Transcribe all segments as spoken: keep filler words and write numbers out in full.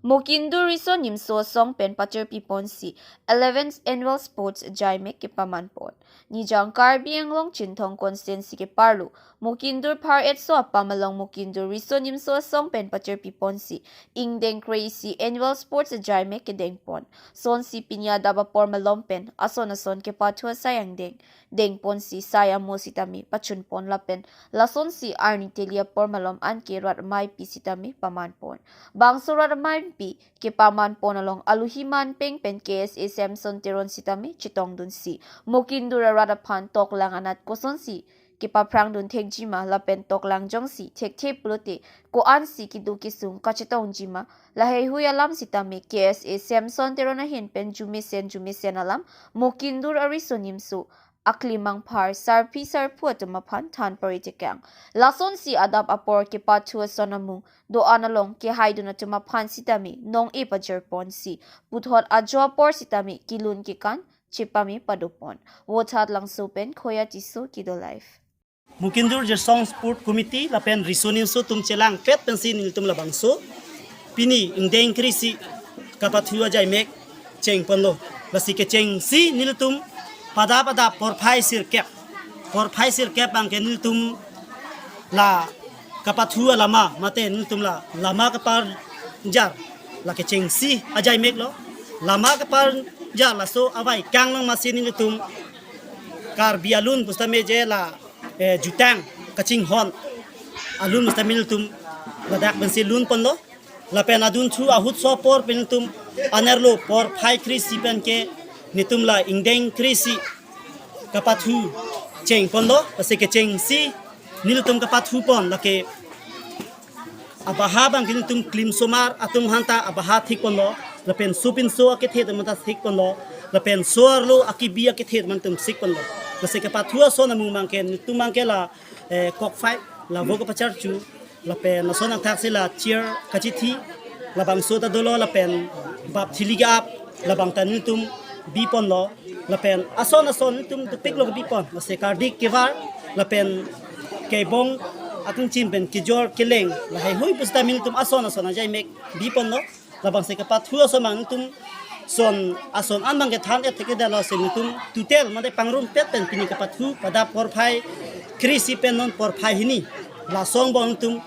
Mokindur Riso Nimso Asong pen pachirpi ponsi eleventh Annual Sports Ajaimek kepaman pon. Nijang Karbi Anglong Chinthong Constituency keparlo Mokindur Phar Etso apam along Mokindur Riso Nimso Asong pen pachirpi ponsi ingdeng kre-isi Annual Sports Ajaimek kedeng pon. Sonsi pini adap apor malom pen ason ason kepathu asai angdeng deng ponsi sai amo sitame pachun pon lapen lasonsi arni teli apor malom anke rat ameipi sitame paman pon. Bangso rat ameipi kepaman pon along aluhi manpeng pen K S A Samson Teron sitame chetongdunsi Mokindur arat aphan toklang anat kosonsi kepaphrangdun thekjima lapen toklang jongsi thekthe pulote ko-ansi keduk kesung kachetongji ma, laheihui alam sitame K S A Samson Teron ahin pen jumesen jumesen alam Mokindur ariso nimso aklimang phar sarpi sarpo atum aphan than paritekang. Lasonsi adap apor kepathu ason amung do-an along kehaidun atum aphan sitame nong-e pajir ponsi puthot ajo apor sitame kelun kekan chepame pado pon. Vothatlangso pen Khoya Tisso, Kido Live. Mokindur Jirsong Sport Committee lapen Riso Nimso atum chelangpet pensi nelitum labangso pini ingdeng kre-isi kapathu ajaimek cheng ponlo. Lasi kechengsi nelitum pada pada porphai sirkep, porphai sirkep abangke nelitum la kapathu alama mate nelitum la lama kaparjar la kechengsi ajaimek lo. Lama kaparjar laso avai kanglong masi nelitum Karbi alun pusitame je la, eh, jutang kachinghon alun pusitame nelitum ladak pensi lun ponlo. Lapen adunthu ahutso apor pen nelitum anerlo porphai kre-isi pen ke nelitum la ingdeng kre-isi kapathu cheng ponlo. Lasi kechengsi nelitum kapathu pon lake abaha abangke nelitum klimsomar atum aphanta abaha thik ponlo, lapen sopinso akethe atum aphanta thik ponlo, lapen so-arlo akibi akethe atum sik ponlo. Lasi kapathu ason amung abangke nelitum abangke la, eh, cockfight, la vo kapacharchu, lapen lason angthaksi la chair kachithi, labangso ta dolo, lapen bap thili ke-ap, labang ta nelitum bi ponlo, lapen ason ason nelitum tupik lo bi pon, lasi kardik kevar, lapen kebong akangchim pen kejor keleng, laheihui pusitame nelitum ason ason ajaimek bi ponlo. Labangsi kapathu ason abang nelitum son ason an abangke than-et thekthedetlo, si nelitum total mate pangrumpet pen pini kapathu pada porphai kre-isi pen non porphai hini. Lason abang nelitum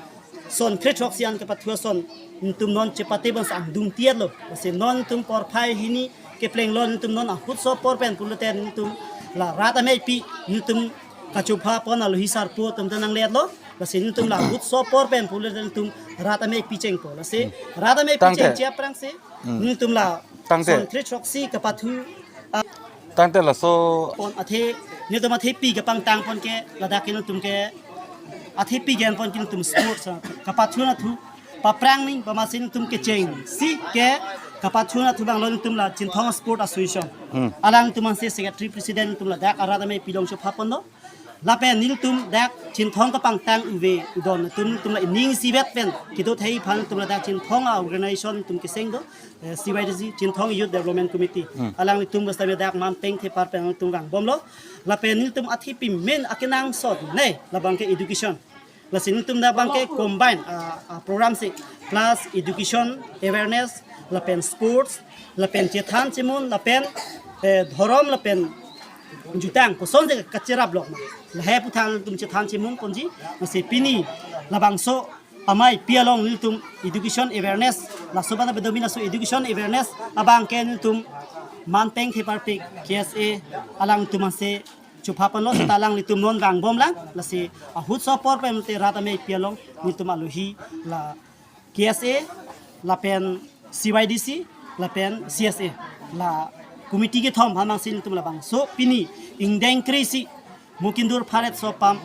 son kre-throksi an kapathu ason nelitum non chepate bangsa angdung tiatlo. Lasi non nelitum porphai hini keplenglo, nelitum non ahutso apor pen pulote nelitum la rat ameipi nelitum kachopha pon aluhi sarpo atum ta nangletlo. Lasi nelitum la ahutso apor pen pulote nelitum rat ameipi chengpo. Lasi rat ameipi Tangte. Chengche aphrangsi Hmm. nelitum la Tangte. son kre-throksi kapathu, ah, Tangte laso pon athe, nelitum athepi kepangtang pon ke, ladak ke nelitum ke athepi gen pon ke nelitum sports, ah, kapathu anatthu paphrang ning pamasi nelitum kechengsi ke kapathu anatthu abanglo nelitum la Chinthong Sport Association. Hmm. Alanglitum ansi secretary president nelitum ladak arat ameipi along chopha ponlo. Lapen nelitum dak Chinthong kepangtang uve udon atum nelitum la ining isivet pen kedo thei aphan nelitum ladak Chinthong a-organization nelitum keseng do, eh, C Y D C, Chinthong Youth Development Committee. Hmm. Alanglitum basta me dak manpeng thepar pen nelitum vangbomlo. Lapen nelitum athepi main akenangsot ne labangke education. Lasi nelitum dak abangke combine, ah, ah, program si plus education, awareness, lapen sports, lapen chethan chemun, lapen, eh, dhorom, lapen jutang kosonsi kacherap lok ma, lahei aphuthak nelitum chethan chemun ponji. Lasi pini labangso ameipi along nelitum education awareness, laso bana bedomi laso education awareness abangke nelitum manpeng theparpik K S A alangtum ansi chopha ponlo, seta alanglitum non vangbomlang. Lasi ahutso apor pen te rat ameipi along nelitum aluhi la K S A, lapen C Y D C, lapen C S A, la committee kethom aphan nangsi nelitum labangso pini ingdeng kre-isi Mokindur Phar Etso apam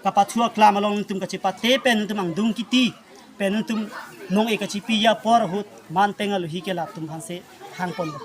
kapathu aklam along nelitum kachepate pen nelitum angdung kiti pen nelitum nong-e kachipi apor ahut manpeng aluhi ke latum aphansi hang ponlo.